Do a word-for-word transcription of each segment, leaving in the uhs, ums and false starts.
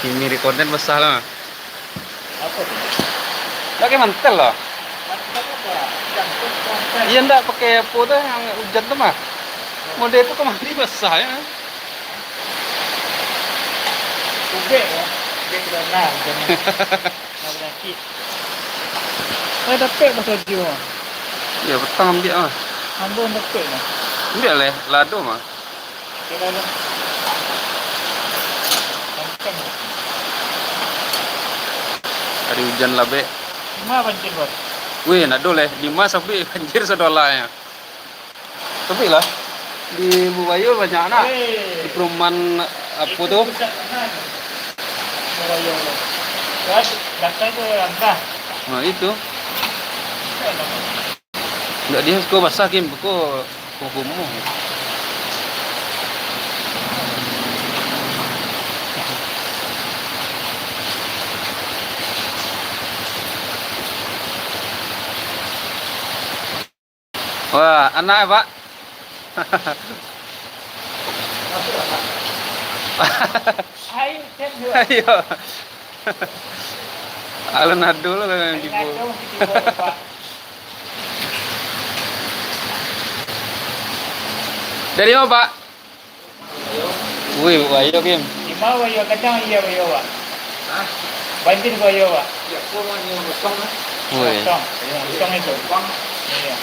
Kimi di konten basah lah. Apa tu? Pakai mantel lah. Mantel apa? Jantung mantel. Iya, ndak pakai apa tu yang hujan tu mah. Model tu kamari basah ya. Ubek ya. Ubek tu dah, dah, dah. Nah, penyakit. Saya dapek pas radio. Ya, petang ambiak ah. Ambo dapek lah. Ambiak leh, lado mah. Kira lah. Kencang. Hari hujan lah, Bek. Cuma banjir, Bos. Weh, nado leh. Di ma sabik banjir sadolah nyo. Tapi lah, di Bubayo banyak nak. Weh. Di perumahan apa tu? Pusat sana. Bubayo. Terus, dasar tu rendah. Nah, itu. Pusat sana. Ndak, dia suka basah, Kim. Kok kumuh. Wah, anak, Pak. Ayo. Alun ado lah yang tibo. Dari ma, Pak? Wih, Bubayo, Kim. Di ma Bubayo? Kadang iya Bubayo, Pak. Hah? Banjir Bubayo, Pak. Iya, kosong lah. Wih. Kosong. Kosong itu. Iya.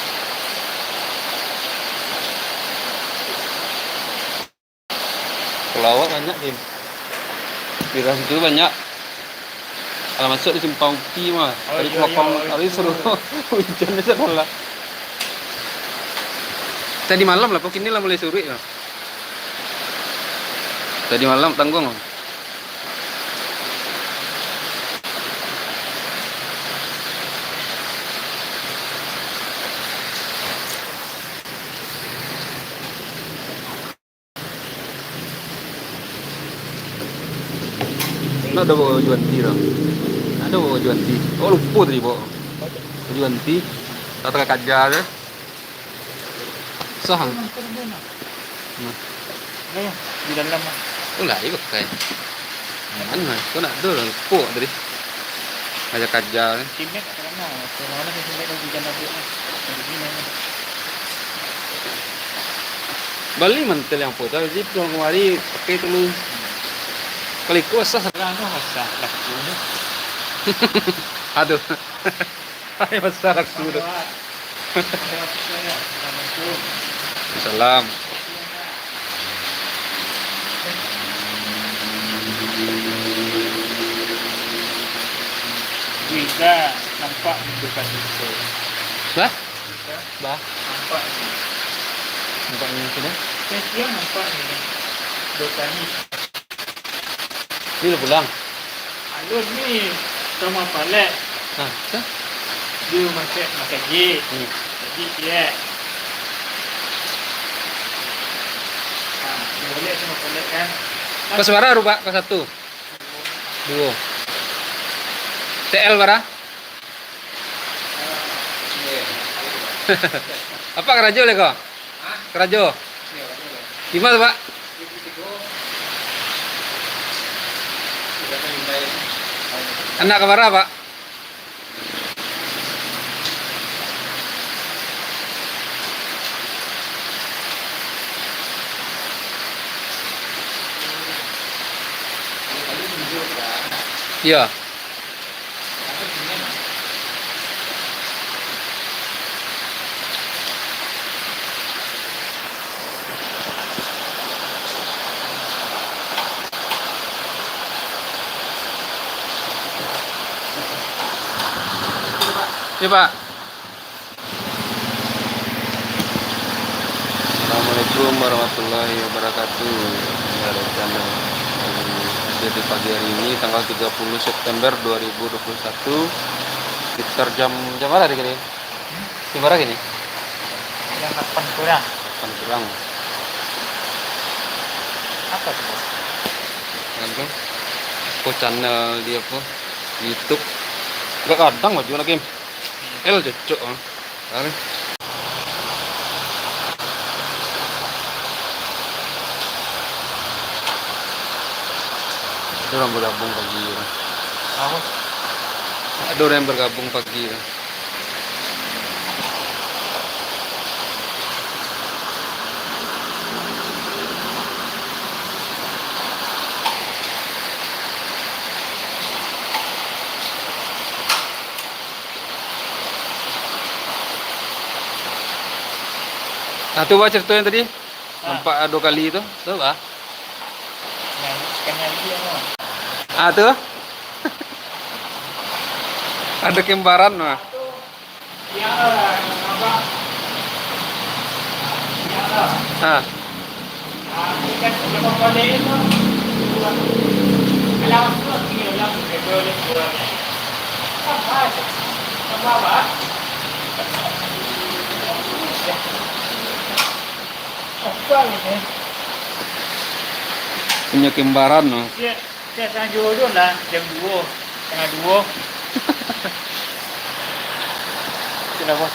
Kalau awak banyak, Kim. Di dalam situ banyak. Kalau masuk di Simpang Uki mah. Oh, tadi iya, iya, makam iya. Tadi suruh hujan di sana lah. Tadi malam lah, pokok ini lah mulai suruik lah. Tadi malam tanggung lah. Nak ado bawa baju anti dah. Nak ado bawa baju anti. Oh, lupo tadi bawa baju anti. Tak takaja je. Sah. Nah. Di dalam. Oh, lah, iyo pakai. Mana? Kau nak ado lupo tadi. Kaja-kaja. Simet tak pernah. Kalau mana simet tu hujan lagi. Bali mantel yang apa tu? Jadi tuang kamari pakai tu lu. Kalau iko basah. Lah, dah basah. Lah, tu. Aduh. Hai, basah aku tu. Salam. Bisa nampak di depan itu. Hah? Bah. Nampak ni. Nampak ni sudah? Saya siang nampak ni. Dua kali. Dia dah pulang. Alun ni sama palek. Ha, so? Dia masak, masak je. Hmm. Jadi dia. Ha, dia boleh sama palek kan. Kau suara rubak kau satu. Duo. T L bara? Apa karajo leko? Karajo? Di ma tu, Pak? Anak ka bara, Pak? Iyo. Iyo, Pak. Assalamualaikum warahmatullahi wabarakatuh. Ya, rencana, eh, hadir di pagi hari ini, tanggal tiga puluh September dua ribu dua puluh satu, sekitar jam, jam bara hari ini? Jam bara kini? Jam delapan kurang. Delapan kurang. Apa tu, Bos? Apa? Apa channel dia apa? YouTube. Enggak kadang baju lagi. L cocok, ah. Tahu ni. Ada orang bergabung pagi tu. Apa? Ada orang yang bergabung pagi tu. Nah, tu bah cerita yang tadi. Ah. Nampak ado kali tu. Tu bah. Nah, kena dia, no. Ah, tu. Ada kembaran mah. Ah. Punyo kembaran tu. Siap, siap, sanjo tu lah, jam duo, setengah duo. Kenapa?